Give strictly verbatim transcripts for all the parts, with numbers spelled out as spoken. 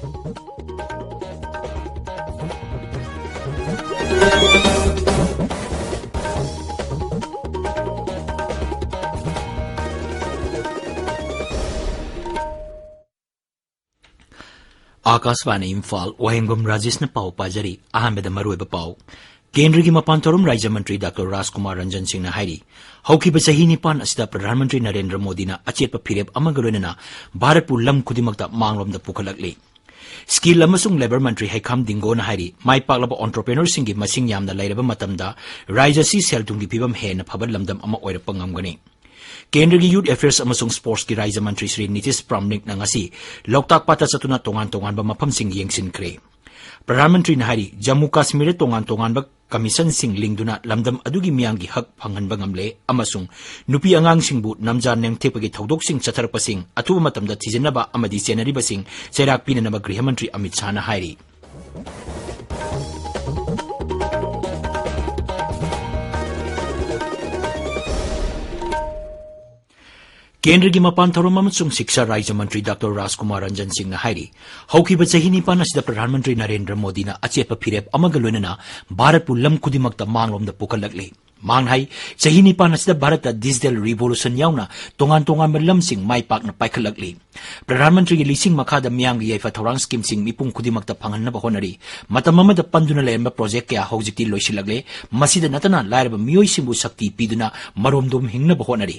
ꯑꯥꯀꯥꯁꯕꯥꯅꯤ ꯏꯝꯐꯥꯜ, ꯋꯥꯍꯦꯡꯕꯝ ꯔꯥꯖꯦꯁꯅ ꯄꯥꯎ ꯄꯥꯖꯔꯤ꯫ ꯑꯍꯥꯟꯕꯗ ꯃꯔꯨꯑꯣꯏꯕ ꯄꯥꯎ꯫ ꯀꯦꯟꯗ꯭ꯔꯒꯤ ꯃꯄꯥꯟ ꯊꯧꯔꯝ ꯔꯥꯖ꯭ꯌ ꯃꯟꯇ꯭ꯔꯤ ꯗꯥꯛꯇꯔ ꯔꯥꯖꯀꯨꯃꯥꯔ ꯔꯟꯖꯟ ꯁꯤꯡꯅ ꯍꯥꯏꯔꯤ, ꯍꯧꯈꯤꯕ ꯆꯍꯤ ꯅꯤꯄꯥꯟ ꯑꯁꯤꯗ ꯄ꯭ꯔꯙꯥꯟ ꯃꯟꯇ꯭ꯔꯤ ꯅꯔꯦꯟꯗ꯭ꯔ ꯃꯣꯗꯤꯅ ꯑꯆꯦꯠꯄ ꯐꯤꯔꯦꯞ ꯑꯃꯒ ꯂꯣꯏꯅꯅ ꯚꯥꯔꯠꯄꯨ ꯂꯝ ꯈꯨꯗꯤꯡꯃꯛꯇ ꯃꯥꯡꯂꯣꯝꯗ ꯄꯨꯈꯠꯂꯛꯂꯤ꯫ ꯁ꯭ꯀꯤꯜ ꯑꯃꯁꯨꯡ ꯂꯦꯕꯔ ꯃꯟꯇ꯭ꯔꯤ ꯍꯩꯈꯥꯝ ꯗꯤꯡꯒꯣꯅ ꯍꯥꯏꯔꯤ, ꯃꯥꯏ ꯄꯥꯛꯂꯕ ꯑꯣꯟꯇꯔꯄ꯭ꯔꯦꯅꯔꯁꯤꯡꯒꯤ ꯃꯁꯤꯡ ꯌꯥꯝꯅ ꯂꯩꯔꯕ ꯃꯇꯝꯗ ꯔꯥꯖ꯭ꯌ ꯑꯁꯤ ꯁꯦꯜ ꯊꯨꯝꯒꯤ ꯐꯤꯕꯝ ꯍꯦꯟꯅ ꯐꯕ ꯂꯝꯗꯝ ꯑꯃ ꯑꯣꯏꯔꯛꯄ ꯉꯝꯒꯅꯤ꯫ ꯀꯦꯟꯗ꯭ꯔꯒꯤ ꯌꯨꯊ ꯑꯦꯐꯤꯌꯔꯁ ꯑꯃꯁꯨꯡ ꯁ꯭ꯄꯣꯔꯠꯁꯀꯤ ꯔꯥꯖ꯭ꯌ ꯃꯟꯇ꯭ꯔꯤ ꯁ꯭ꯔꯤ ꯅꯤꯇꯤꯁ ꯄ꯭ꯔꯥꯝꯅꯤꯛꯅ ꯉꯁꯤ ꯂꯣꯛꯇꯥꯛ ꯄꯥꯠꯇ ꯆꯠꯇꯨꯅ ꯇꯣꯉꯥꯟ ꯇꯣꯉꯥꯟꯕ ꯃꯐꯝꯁꯤꯡ ꯌꯦꯡꯁꯤꯟꯈ꯭ꯔꯦ꯫ ꯄ꯭ꯔꯙꯥꯟ ꯃꯟꯇ꯭ꯔꯤꯅ ꯍꯥꯏꯔꯤ, ꯖꯝꯃꯨ ꯀꯥꯁꯃꯤꯔꯗ ꯇꯣꯉꯥꯟ ꯇꯣꯉꯥꯟꯕ ꯀꯃꯤꯁꯟꯁꯤꯡ ꯂꯤꯡꯗꯨꯅ ꯂꯝꯗꯝ ꯑꯗꯨꯒꯤ ꯃꯤꯌꯥꯝꯒꯤ ꯍꯛ ꯐꯪꯍꯟꯕ ꯉꯝꯂꯦ ꯑꯃꯁꯨꯡ ꯅꯨꯄꯤ ꯑꯉꯥꯡꯁꯤꯡꯕꯨ ꯅꯝꯖꯥ ꯅꯦꯡꯊꯦꯛꯄꯒꯤ ꯊꯧꯗꯣꯛꯁꯤꯡ ꯆꯠꯊꯔꯛꯄꯁꯤꯡ ꯑꯊꯨꯕ ꯃꯇꯝꯗ ꯊꯤꯖꯤꯟꯅꯕ ꯑꯃꯗꯤ ꯆꯦꯟꯅꯔꯤꯕꯁꯤꯡ ꯆꯩꯔꯥꯛ ꯄꯤꯅꯅꯕ ꯒ꯭ꯔꯤꯍ ꯃꯟꯇ꯭ꯔꯤ ꯑꯃꯤꯠ ꯁꯥꯍꯅ ꯍꯥꯏꯔꯤ꯫ ꯀꯦꯟꯗ꯭ꯔꯒꯤ ꯃꯄꯥꯟ ꯊꯧꯔꯝ ꯑꯃꯁꯨꯡ ꯁꯤꯛꯁꯥ ꯔꯥꯖ꯭ꯌ ꯃꯟꯇ꯭ꯔꯤ ꯗꯥꯛꯇꯔ ꯔꯥꯖꯀꯨꯃꯥꯔ ꯔꯟꯖꯟ ꯁꯤꯡꯅ ꯍꯥꯏꯔꯤ, ꯍꯧꯈꯤꯕ ꯆꯍꯤ ꯅꯤꯄꯥꯟ ꯑꯁꯤꯗ ꯄ꯭ꯔꯙꯥꯟ ꯃꯟꯇ꯭ꯔꯤ ꯅꯔꯦꯟꯗ꯭ꯔ ꯃꯣꯗꯤꯅ ꯑꯆꯦꯠꯄ ꯐꯤꯔꯦꯞ ꯑꯃꯒ ꯂꯣꯏꯅꯅ ꯚꯥꯔꯠꯄꯨ ꯂꯝ ꯈꯨꯗꯤꯡꯃꯛꯇ ꯃꯥꯡꯂꯣꯝꯗ ꯄꯨꯈꯠꯂꯛꯂꯤ꯫ ꯃꯍꯥꯛꯅ ꯍꯥꯏ, ꯆꯍꯤ ꯅꯤꯄꯥꯟ ꯑꯁꯤꯗ ꯚꯥꯔꯠꯇ ꯗꯤꯖꯤꯇꯦꯜ ꯔꯤꯚꯣꯂꯨꯁꯟ ꯌꯥꯎꯅ ꯇꯣꯉꯥꯟ ꯇꯣꯉꯥꯟꯕ ꯂꯝꯁꯤꯡ ꯃꯥꯏ ꯄꯥꯛꯅ ꯄꯥꯏꯈꯠꯂꯛꯂꯤ꯫ ꯄ꯭ꯔꯙꯥꯟ ꯃꯟꯇ꯭ꯔꯤꯒꯤ ꯂꯤꯁꯤꯡ ꯃꯈꯥꯗ ꯃꯤꯌꯥꯝꯒꯤ ꯌꯥꯏꯐ ꯊꯧꯔꯥꯡ ꯁ꯭ꯀꯤꯝꯁꯤꯡ ꯃꯤꯄꯨꯝ ꯈꯨꯗꯤꯡꯃꯛꯇ ꯐꯪꯍꯟꯅꯕ ꯍꯣꯠꯅꯔꯤ꯫ ꯃꯇꯝ ꯑꯃꯗ ꯄꯟꯗꯨꯅ ꯂꯩꯔꯝꯕ ꯄ꯭ꯔꯣꯖꯦꯛ ꯀꯌꯥ ꯍꯧꯖꯤꯛꯇꯤ ꯂꯣꯏꯁꯤꯜꯂꯛꯂꯦ꯫ ꯃꯁꯤꯗ ꯅꯠꯇꯅ ꯂꯥꯏꯔꯕ ꯃꯤꯑꯣꯏꯁꯤꯡꯕꯨ ꯁꯛꯇꯤ ꯄꯤꯗꯨꯅ ꯃꯔꯣꯝꯗꯣꯝ ꯍꯤꯡꯅꯕ ꯍꯣꯠꯅꯔꯤ꯫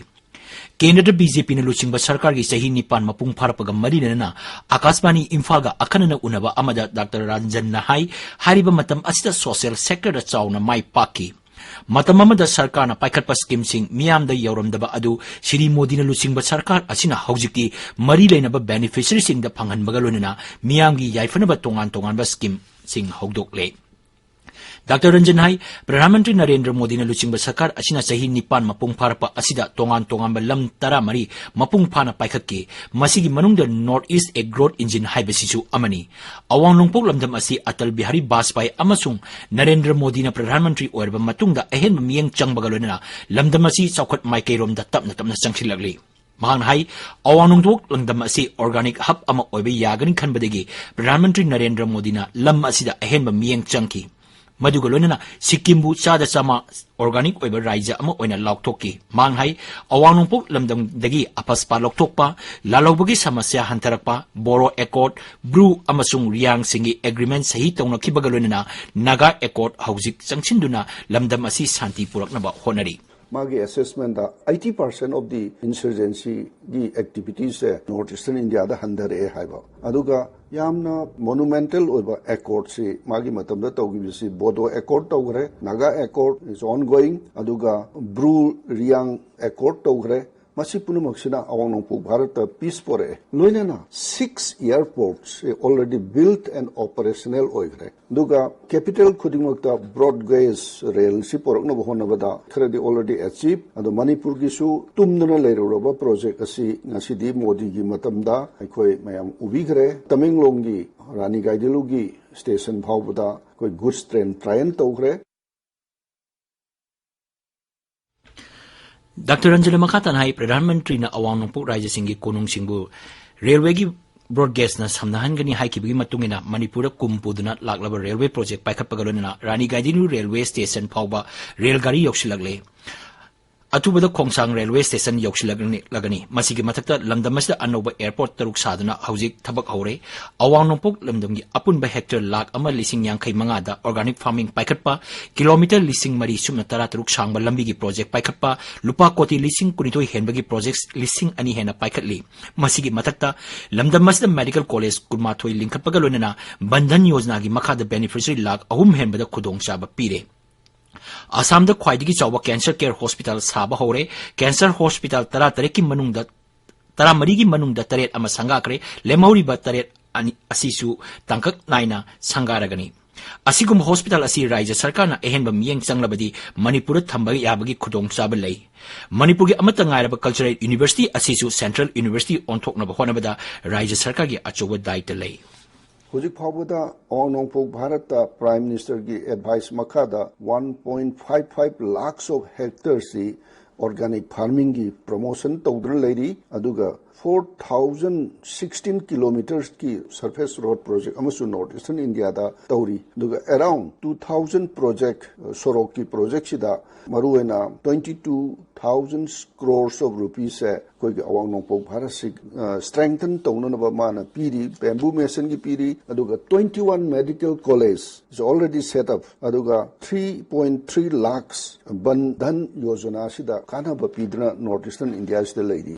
ꯀꯦꯟꯗ꯭ꯔꯗ ꯕꯤ ꯖꯦ ꯄꯤꯅ ꯂꯨꯆꯤꯡꯕ ꯁꯔꯀꯥꯔꯒꯤ ꯆꯍꯤ ꯅꯤꯄꯥꯟ ꯃꯄꯨꯡ ꯐꯥꯔꯛꯄꯒ ꯃꯔꯤ ꯂꯩꯅꯅ ꯑꯥꯀꯥꯁꯕꯥꯅꯤ ꯏꯝꯐꯥꯜꯒ ꯑꯈꯟꯅꯅ ꯎꯅꯕ ꯑꯃꯗ ꯗꯥꯛꯇꯔ ꯔꯟꯖꯟꯅ ꯍꯥꯏ, ꯍꯥꯏꯔꯤꯕ ꯃꯇꯝ ꯑꯁꯤꯗ ꯁꯣꯁꯤꯌꯦꯜ ꯁꯦꯛꯇꯔꯗ ꯆꯥꯎꯅ ꯃꯥꯏ ꯄꯥꯛꯈꯤ꯫ ꯃꯇꯝ ꯑꯃꯗ ꯁꯔꯀꯥꯔꯅ ꯄꯥꯏꯈꯠꯄ ꯁ꯭ꯀꯤꯝꯁꯤꯡ ꯃꯤꯌꯥꯝꯗ ꯌꯧꯔꯝꯗꯕ ꯑꯗꯨ ꯁ꯭ꯔꯤ ꯃꯣꯗꯤꯅ ꯂꯨꯆꯤꯡꯕ ꯁꯔꯀꯥꯔ ꯑꯁꯤꯅ ꯍꯧꯖꯤꯛꯇꯤ ꯃꯔꯤ ꯂꯩꯅꯕ ꯕꯦꯅꯤꯐꯤꯁꯔꯤꯁꯤꯡꯗ ꯐꯪꯍꯟꯕꯒ ꯂꯣꯏꯅꯅ ꯃꯤꯌꯥꯝꯒꯤ ꯌꯥꯏꯐꯅꯕ ꯇꯣꯉꯥꯟ ꯇꯣꯉꯥꯟꯕ ꯁ꯭ꯀꯤꯝꯁꯤꯡ ꯍꯧꯗꯣꯛꯂꯦ꯫ ꯗꯥꯛꯇꯔ ꯔꯟꯖꯟ ꯍꯥꯏ, ꯄ꯭ꯔꯙꯥꯟ ꯃꯟꯇ꯭ꯔꯤ ꯅꯔꯦꯟꯗ꯭ꯔ ꯃꯣꯗꯤꯅ ꯂꯨꯆꯤꯡꯕ ꯁꯔꯀꯥꯔ ꯑꯁꯤꯅ ꯆꯍꯤ ꯅꯤꯄꯥꯟ ꯃꯄꯨꯡ ꯐꯥꯔꯛꯄ ꯑꯁꯤꯗ ꯇꯣꯉꯥꯟ ꯇꯣꯉꯥꯟꯕ ꯂꯝ ꯇꯔꯥꯃꯔꯤ ꯃꯄꯨꯡ ꯐꯥꯅ ꯄꯥꯏꯈꯠꯈꯤ꯫ ꯃꯁꯤꯒꯤ ꯃꯅꯨꯡꯗ North East a Growth Engine ꯍꯥꯏꯕꯁꯤꯁꯨ ꯑꯃꯅꯤ꯫ ꯑꯋꯥꯡ ꯅꯣꯡꯄꯣꯛ ꯂꯝꯗꯝ ꯑꯁꯤ ꯑꯇꯜ ꯕꯤꯍꯥꯔꯤ ꯕꯥꯖꯄꯥꯏ ꯑꯃꯁꯨꯡ ꯅꯔꯦꯟꯗ꯭ꯔ ꯃꯣꯗꯤꯅ ꯄ꯭ꯔꯙꯥꯟ ꯃꯟꯇ꯭ꯔꯤ ꯑꯣꯏꯔꯕ ꯃꯇꯨꯡꯗ ꯑꯍꯦꯟꯕ ꯃꯤꯠꯌꯦꯡ ꯆꯪꯕꯒ ꯂꯣꯏꯅꯅ ꯂꯝꯗꯝ ꯑꯁꯤ ꯆꯥꯎꯈꯠ ꯃꯥꯏꯀꯩꯔꯣꯝꯗ ꯇꯞꯅ ꯇꯞꯅ ꯆꯪꯁꯤꯜꯂꯛꯂꯤ꯫ ꯃꯍꯥꯛꯅ ꯍꯥꯏ, ꯑꯋꯥꯡ ꯅꯣꯡꯄꯣꯛ ꯂꯝꯗꯝ ꯑꯁꯤ organic hub ꯑꯃ ꯑꯣꯏꯕ ꯌꯥꯒꯅꯤ ꯈꯟꯕꯗꯒꯤ ꯄ꯭ꯔꯙꯥꯟ ꯃꯟꯇ꯭ꯔꯤ ꯅꯔꯦꯟꯗ꯭ꯔ ꯃꯣꯗꯤꯅ ꯂꯝ ꯑꯁꯤꯗ ꯑꯍꯦꯟꯕ ꯃꯤꯠꯌꯦꯡ ꯆꯪꯈꯤ꯫ ꯃꯗꯨꯒ ꯂꯣꯏꯅꯅ ꯁꯤꯛꯀꯤꯝꯕꯨ ꯆꯥꯗ ꯆꯥꯝꯃ organic ꯑꯣꯏꯕ ꯔꯥꯏꯖ꯭ꯌ ꯑꯃ ꯑꯣꯏꯅ ꯂꯥꯎꯊꯣꯛꯈꯤ꯫ ꯃꯍꯥꯛꯅ ꯍꯥꯏ, ꯑꯋꯥꯡ ꯅꯣꯡꯄꯣꯛ ꯂꯝꯗꯝꯗꯒꯤ ꯑꯐꯁꯄꯥ ꯂꯧꯊꯣꯛꯄ, ꯂꯥꯜꯍꯧꯕꯒꯤ ꯁꯃꯁ꯭ꯌꯥ ꯍꯟꯊꯔꯛꯄ, ꯕꯣꯔꯣ ꯑꯦꯀꯣꯔꯗ, ꯕ꯭ꯔꯨ ꯑꯃꯁꯨꯡ ꯔꯤꯌꯥꯡꯁꯤꯡꯒꯤ agreement ꯁꯍꯤ ꯇꯧꯅꯈꯤꯕꯒ ꯂꯣꯏꯅꯅ ꯅꯥꯒꯥ ꯑꯦꯀꯣꯔꯗ ꯍꯧꯖꯤꯛ ꯆꯪꯁꯤꯟꯗꯨꯅ ꯂꯝꯗꯝ ꯑꯁꯤ ꯁꯥꯟꯇꯤ ꯄꯨꯔꯛꯅꯕ ꯍꯣꯠꯅꯔꯤ꯫ ꯃꯥꯒꯤ assessment the eighty percent of the insurgency ꯒꯤ activities ꯁꯦ North Eastern India ꯗ ꯍꯟꯊꯔꯛꯑꯦ ꯍꯥꯏꯕ꯫ ꯑꯗꯨꯒ ꯌꯥꯝꯅ monumental ꯑꯣꯏꯕ accord ꯁꯤ ꯃꯥꯒꯤ ꯃꯇꯝꯗ ꯇꯧꯈꯤꯕꯁꯤ ꯕꯣꯗꯣ accord ꯇꯧꯈ꯭ꯔꯦ, ꯅꯥꯒꯥ accord is ongoing, ꯑꯗꯨꯒ ꯕ꯭ꯔꯨ ꯔꯤꯌꯥꯡ accord ꯇꯧꯈ꯭ꯔꯦ꯫ ꯃꯁꯤ ꯄꯨꯝꯅꯃꯛꯁꯤꯅ ꯑꯋꯥꯡ ꯅꯣꯡꯄꯣꯛ ꯚꯥꯔꯠꯇ peace ꯄꯣꯔꯛꯑꯦ꯫ ꯂꯣꯏꯅꯅ six airports already built and operational ꯑꯣꯏꯈ꯭ꯔꯦ꯫ ꯑꯗꯨꯒ capital ꯈꯨꯗꯤꯡꯃꯛꯇ broad gauge rail ꯁꯤ ꯄꯣꯔꯛꯅꯕ ꯍꯣꯠꯅꯕꯗ ꯈꯔꯗꯤ already achieve꯫ ꯑꯗꯣ ꯃꯅꯤꯄꯨꯔꯒꯤꯁꯨ ꯇꯨꯝꯗꯨꯅ ꯂꯩꯔꯨꯔꯕ project ꯑꯁꯤ ꯉꯁꯤꯗꯤ ꯃꯣꯗꯤꯒꯤ ꯃꯇꯝꯗ ꯑꯩꯈꯣꯏ ꯃꯌꯥꯝ ꯎꯕꯤꯈ꯭ꯔꯦ꯫ ꯇꯃꯦꯡꯂꯣꯡꯒꯤ ꯔꯥꯅꯤ ꯒꯥꯏꯗꯤꯟꯂꯨꯒꯤ station ꯐꯥꯎꯕꯗ ꯑꯩꯈꯣꯏ goods train ꯇ꯭ꯔꯥꯏꯟ ꯇꯧꯈ꯭ꯔꯦ꯫ ꯗꯥꯛꯇꯔ ꯔꯟꯖꯟꯅ ꯃꯈꯥ ꯇꯥꯅ ꯍꯥꯏ, ꯄ꯭ꯔꯙꯥꯟ ꯃꯟꯇ꯭ꯔꯤꯅ ꯑꯋꯥꯡ ꯅꯣꯡꯄꯣꯛ ꯔꯥꯏꯖ꯭ꯌꯁꯤꯡꯒꯤ ꯀꯣꯅꯨꯡꯁꯤꯡꯕꯨ ꯔꯦꯜꯋꯦꯒꯤ ꯕ꯭ꯔꯣꯗ ꯒꯦꯖꯅ ꯁꯝꯅꯍꯟꯒꯅꯤ ꯍꯥꯏꯈꯤꯕꯒꯤ ꯃꯇꯨꯡ ꯏꯟꯅ ꯃꯅꯤꯄꯨꯔꯗ ꯀꯨꯝ ꯄꯨꯗꯨꯅ ꯂꯥꯛꯂꯕ ꯔꯦꯜꯋꯦ ꯄ꯭ꯔꯣꯖꯦꯛ ꯄꯥꯏꯈꯠꯄꯒ ꯂꯣꯏꯅꯅ ꯔꯥꯅꯤ ꯒꯥꯏꯗꯤꯟꯂꯨ ꯔꯦꯜꯋꯦ ꯁ꯭ꯇꯦꯁꯟ ꯐꯥꯎꯕ ꯔꯦꯜ ꯒꯥꯔꯤ ꯌꯧꯁꯤꯜꯂꯛꯂꯦ꯫ ꯑꯊꯨꯕꯗ ꯈꯣꯡꯁꯥꯡ ꯔꯦꯜꯋꯦ ꯁ꯭ꯇꯦꯁꯟ ꯌꯧꯁꯤꯜꯂꯛꯂꯒꯅꯤ꯫ ꯃꯁꯤꯒꯤ ꯃꯊꯛꯇ ꯂꯝꯗꯝ ꯑꯁꯤꯗ ꯑꯅꯧꯕ ꯑꯦꯌꯔꯄꯣꯔꯠ ꯇꯔꯨꯛ ꯁꯥꯗꯨꯅ ꯍꯧꯖꯤꯛ ꯊꯕꯛ ꯍꯧꯔꯦ꯫ ꯑꯋꯥꯡ ꯅꯣꯡꯄꯣꯛ ꯂꯝꯗꯝꯒꯤ ꯑꯄꯨꯟꯕ ꯍꯦꯛꯇꯔ ꯂꯥꯈ ꯑꯃ ꯂꯤꯁꯤꯡ ꯌꯥꯡꯈꯩ ꯃꯉꯥꯗ organic farming ꯄꯥꯏꯈꯠꯄ, ꯀꯤꯂꯣꯃꯤꯇꯔ ꯂꯤꯁꯤꯡ ꯃꯔꯤ ꯁꯨꯞꯅ ꯇꯔꯥ ꯇꯔꯨꯛ ꯁꯥꯡꯕ ꯂꯝꯕꯤꯒꯤ ꯄ꯭ꯔꯣꯖꯦꯛ ꯄꯥꯏꯈꯠꯄ, ꯂꯨꯄꯥ ꯀꯣꯇꯤ ꯂꯤꯁꯤꯡ ꯀꯨꯟꯅꯤꯊꯣꯏ ꯍꯦꯟꯕꯒꯤ ꯄ꯭ꯔꯣꯖꯦꯛ ꯂꯤꯁꯤꯡ ꯑꯅꯤ ꯍꯦꯟꯅ ꯄꯥꯏꯈꯠꯂꯤ꯫ ꯃꯁꯤꯒꯤ ꯃꯊꯛꯇ ꯂꯝꯗꯝ ꯑꯁꯤꯗ ꯃꯦꯗꯤꯀꯦꯜ ꯀꯣꯂꯦꯖ ꯀꯨꯟꯃꯥꯊꯣꯏ ꯂꯤꯡꯈꯠꯄꯒ ꯂꯣꯏꯅꯅ ꯕꯟꯙꯟ ꯌꯣꯖꯅꯥꯒꯤ ꯃꯈꯥꯗ ꯕꯦꯅꯤꯐꯤꯁꯔꯤ ꯂꯥꯈ ꯑꯍꯨꯝ ꯍꯦꯟꯕꯗ ꯈꯨꯗꯣꯡꯆꯥꯕ ꯄꯤꯔꯦ꯫ ꯑꯁꯥꯝꯗ ꯈ꯭ꯋꯥꯏꯗꯒꯤ ꯆꯥꯎꯕ ꯀꯦꯟꯁꯔ ꯀꯦꯌꯔ ꯍꯣꯁꯄꯤꯇꯥꯜ ꯁꯥꯕ ꯍꯧꯔꯦ꯫ ꯀꯦꯟꯁꯔ ꯍꯣꯁꯄꯤꯇꯥꯜ ꯇꯔꯥꯇꯔꯦꯠꯀꯤ ꯃꯅꯨꯡꯗ, ꯇꯔꯥꯃꯔꯤꯒꯤ ꯃꯅꯨꯡꯗ ꯇꯔꯦꯠ ꯑꯃ ꯁꯪꯒꯥꯈ꯭ꯔꯦ꯫ ꯂꯦꯝꯍꯧꯔꯤꯕ ꯇꯔꯦꯠ ꯑꯅꯤ ꯑꯁꯤꯁꯨ ꯇꯥꯡꯀꯛ ꯅꯥꯏꯅ ꯁꯪꯒꯥꯔꯒꯅꯤ꯫ ꯑꯁꯤꯒꯨꯝꯕ ꯍꯣꯁꯄꯤꯇꯥꯜ ꯑꯁꯤ ꯔꯥꯏꯖ꯭ꯌ ꯁꯔꯀꯥꯔꯅ ꯑꯍꯦꯟꯕ ꯃꯤꯠꯌꯦꯡ ꯆꯪꯂꯕꯗꯤ ꯃꯅꯤꯄꯨꯔꯗ ꯊꯝꯕ ꯌꯥꯕꯒꯤ ꯈꯨꯗꯣꯡꯆꯥꯕ ꯂꯩ꯫ ꯃꯅꯤꯄꯨꯔꯒꯤ ꯑꯃꯠꯇ ꯉꯥꯏꯔꯕ ꯀꯜꯆꯔꯦꯜ ꯌꯨꯅꯤꯚꯔꯁꯤꯇꯤ ꯑꯁꯤꯁꯨ ꯁꯦꯟꯇ꯭ꯔꯦꯜ ꯌꯨꯅꯤꯚꯔꯁꯤꯇꯤ ꯑꯣꯟꯊꯣꯛꯅꯕ ꯍꯣꯠꯅꯕꯗ ꯔꯥꯏꯖ꯭ꯌ ꯁꯔꯀꯥꯔꯒꯤ ꯑꯆꯧꯕ ꯗꯥꯌꯤꯠꯇ ꯂꯩ꯫ ꯍꯧꯖꯤꯛ ꯐꯥꯎꯕꯗ ꯑꯋꯥꯡ ꯅꯣꯡꯄꯣꯛ ꯚꯥꯔꯠꯇ Prime Minister ꯒꯤ advice ꯃꯈꯥꯗ one point five five lakhs of hectares ꯁꯤ organic farmingꯒꯤ promotion ꯇꯧꯗꯨꯅ ꯂꯩꯔꯤ꯫ ꯑꯗꯨꯒ four thousand sixteen kilometersꯀꯤ surface road project ꯑꯃꯁꯨ North Eastern Indiaꯗ ꯇꯧꯔꯤ꯫ ꯑꯗꯨꯒ around two thousand project, ꯁꯣꯔꯣꯛꯀꯤ projectꯁꯤꯗ ꯃꯔꯨꯑꯣꯏꯅ twenty two thousand crores of rupeesꯁꯦ ꯑꯩꯈꯣꯏꯒꯤ ꯑꯋꯥꯡ ꯅꯣꯡꯄꯣꯛ ꯚꯥꯔꯠꯁꯤ strengthen ꯇꯧꯅꯅꯕ ꯃꯥꯅ ꯄꯤꯔꯤ꯫ Bamboo Missionꯒꯤ ꯄꯤꯔꯤ꯫ ꯑꯗꯨꯒ twenty one medical college is already set up꯫ ꯑꯗꯨꯒ three point three lakhs Van Dhan Yojanasꯤꯗ ꯀꯥꯟꯅꯕ ꯄꯤꯗꯨꯅ North Eastern Indiaꯁꯤꯗ ꯂꯩꯔꯤ꯫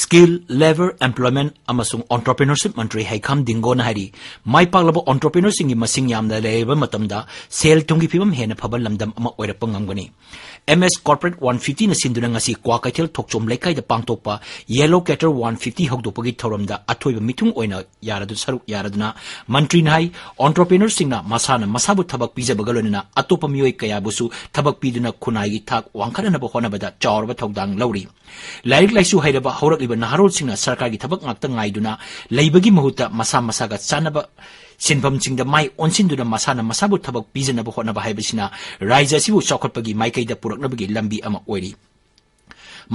Skill, Labour, Employment ꯑꯃꯁꯨꯡ Entrepreneurship ꯃꯟꯇ꯭ꯔꯤ ꯍꯩꯈꯥꯝ ꯗꯤꯡꯒꯣꯅ ꯍꯥꯏꯔꯤ, ꯃꯥꯏ ꯄꯥꯛꯂꯕ entrepreneurꯁꯤꯡꯒꯤ ꯃꯁꯤꯡ ꯌꯥꯝꯅ ꯂꯩꯔꯕ ꯃꯇꯝꯗ ꯁꯦꯜ ꯊꯨꯝꯒꯤ ꯐꯤꯕꯝ ꯍꯦꯟꯅ ꯐꯕ ꯂꯝꯗꯝ ꯑꯃ ꯑꯣꯏꯔꯛꯄ ꯉꯝꯒꯅꯤ꯫ M S Corporate one fiftyꯅ ꯁꯤꯟꯗꯨꯅ ꯉꯁꯤ ꯀ꯭ꯋꯥꯀꯩꯊꯦꯜ ꯊꯣꯛꯆꯣꯝ ꯂꯩꯀꯥꯏꯗ ꯄꯥꯡꯊꯣꯛꯄ Yellow Cater one fifty ꯍꯧꯗꯣꯛꯄꯒꯤ ꯊꯧꯔꯝꯗ ꯑꯊꯣꯏꯕ ꯃꯤꯊꯨꯡ ꯑꯣꯏꯅ ꯌꯥꯔꯗꯨ-, ꯁꯔꯨꯛ ꯌꯥꯔꯗꯨꯅ ꯃꯟꯇ꯭ꯔꯤꯅ ꯍꯥꯏ, entrepreneurꯁꯤꯡꯅ ꯃꯁꯥꯅ ꯃꯁꯥꯕꯨ ꯊꯕꯛ ꯄꯤꯖꯕꯒ ꯂꯣꯏꯅꯅ ꯑꯇꯣꯞꯄ ꯃꯤꯑꯣꯏ ꯀꯌꯥꯕꯨꯁꯨ ꯊꯕꯛ ꯄꯤꯗꯨꯅ ꯈꯨꯟꯅꯥꯏꯒꯤ ꯊꯥꯛ ꯋꯥꯡꯈꯠꯅꯅꯕ ꯍꯣꯠꯅꯕꯗ ꯆꯥꯎꯔꯕ ꯊꯧꯗꯥꯡ ꯂꯧꯔꯤ꯫ ꯂꯥꯏꯔꯤꯛ ꯂꯥꯏꯁꯨ ꯍꯩꯔꯕ ꯍꯧꯔꯛꯂꯤꯕ ꯅꯍꯥꯔꯣꯜꯁꯤꯡꯅ ꯁꯔꯀꯥꯔꯒꯤ ꯊꯕꯛ ꯉꯥꯛꯇ ꯉꯥꯏꯗꯨꯅ ꯂꯩꯕꯒꯤ ꯃꯍꯨꯠꯇ ꯃꯁꯥ ꯃꯁꯥꯒ ꯆꯥꯟꯅꯕ ꯁꯤꯟꯐꯝꯁꯤꯡꯗ ꯃꯥꯏ ꯑꯣꯟꯁꯤꯟꯗꯨꯅ ꯃꯁꯥꯅ ꯃꯁꯥꯕꯨ ꯊꯕꯛ ꯄꯤꯖꯅꯕ ꯍꯣꯠꯅꯕ ꯍꯥꯏꯕꯁꯤꯅ ꯔꯥꯏꯖ꯭ꯌ ꯑꯁꯤꯕꯨ ꯆꯥꯎꯈꯠꯄꯒꯤ ꯃꯥꯏꯀꯩꯗ ꯄꯨꯔꯛꯅꯕꯒꯤ ꯂꯝꯕꯤ ꯑꯃ ꯑꯣꯏꯔꯤ꯫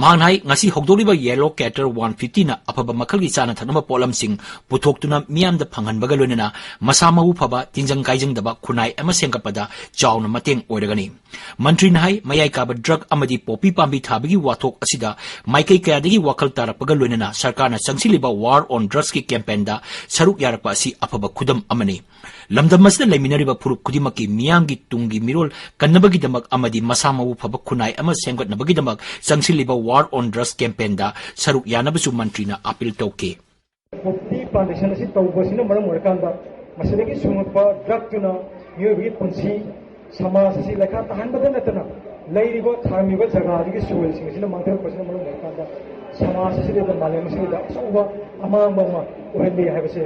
ꯃꯍꯥꯛꯅ ꯍꯥꯏ, ꯉꯁꯤ ꯍꯧꯗꯣꯛꯂꯤꯕ Yellow Cater one fiftyꯅ ꯑꯐꯕ ꯃꯈꯜꯒꯤ ꯆꯥꯅ ꯊꯛꯅꯕ ꯄꯣꯠꯂꯝꯁꯤꯡ ꯄꯨꯊꯣꯛꯇꯨꯅ ꯃꯤꯌꯥꯝꯗ ꯐꯪꯍꯟꯕꯒ ꯂꯣꯏꯅꯅ ꯃꯁꯥ ꯃꯎ ꯐꯕ, ꯇꯤꯟꯖꯪ ꯀꯥꯏꯖꯪꯗꯕ ꯈꯨꯟꯅꯥꯏ ꯑꯃ ꯁꯦꯝꯒꯠꯄꯗ ꯆꯥꯎꯅ ꯃꯇꯦꯡ ꯑꯣꯏꯔꯒꯅꯤ꯫ ꯃꯟꯇ꯭ꯔꯤꯅ ꯍꯥꯏ, ꯃꯌꯥꯏ ꯀꯥꯕ drug ꯑꯃꯗꯤ poppy ꯄꯥꯝꯕꯤ ꯊꯥꯕꯒꯤ ꯋꯥꯊꯣꯛ ꯑꯁꯤꯗ ꯃꯥꯏꯀꯩ ꯀꯌꯥꯗꯒꯤ ꯋꯥꯈꯜ ꯇꯥꯔꯛꯄꯒ ꯂꯣꯏꯅꯅ ꯁꯔꯀꯥꯔꯅ ꯆꯪꯁꯤꯜꯂꯤꯕ War on Drugsꯀꯤ campaignꯗ ꯁꯔꯨꯛ ꯌꯥꯔꯛꯄ ꯑꯁꯤ ꯑꯐꯕ ꯈꯨꯗꯝ ꯑꯃꯅꯤ꯫ ꯂꯝꯗꯝ ꯑꯁꯤꯗ ꯂꯩꯃꯤꯟꯅꯔꯤꯕ ꯐꯨꯔꯨꯞ ꯈꯨꯗꯤꯡꯃꯛꯀꯤ ꯃꯤꯌꯥꯝꯒꯤ ꯇꯨꯡꯒꯤ ꯃꯤꯔꯣꯜ ꯀꯟꯅꯕꯒꯤꯗꯃꯛ ꯑꯃꯗꯤ ꯃꯁꯥ ꯃꯎ ꯐꯕ ꯈꯨꯟꯅꯥꯏ ꯑꯃ ꯁꯦꯝꯒꯠꯅꯕꯒꯤꯗꯃꯛ ꯆꯪꯁꯤꯜꯂꯤꯕ War on Drugs campaignꯗ ꯁꯔꯨꯛ ꯌꯥꯅꯕꯁꯨ ꯃꯟꯇ꯭ꯔꯤꯅ appeal ꯇꯧꯈꯤ꯫ Poppy plantation ꯑꯁꯤ ꯇꯧꯕꯁꯤꯅ ꯃꯔꯝ ꯑꯣꯏꯔꯀꯥꯟꯗ ꯃꯁꯤꯗꯒꯤ ꯁꯨꯡꯉꯛꯄ drugꯇꯨꯅ ꯃꯤꯑꯣꯏꯕꯒꯤ ꯄꯨꯟꯁꯤ, ꯁꯃꯥꯖ ꯑꯁꯤ ꯂꯩꯈꯥ ꯇꯥꯍꯟꯕꯗ ꯅꯠꯇꯅ ꯂꯩꯔꯤꯕ ꯊꯥꯔꯝꯃꯤꯕ ꯖꯒꯥꯗꯨꯒꯤ soilꯁꯤꯡ ꯑꯁꯤꯅ ꯃꯥꯡꯊꯔꯛꯄꯁꯤꯅ ꯃꯔꯝ ꯑꯣꯏꯔꯀꯥꯟꯗ ꯁꯃꯥꯖ ꯑꯁꯤꯗ, ꯃꯥꯂꯦꯝ ꯑꯁꯤꯗ ꯑꯆꯧꯕ ꯑꯃꯥꯡꯕ ꯑꯃ ꯑꯣꯏꯍꯜꯂꯤ ꯍꯥꯏꯕꯁꯤ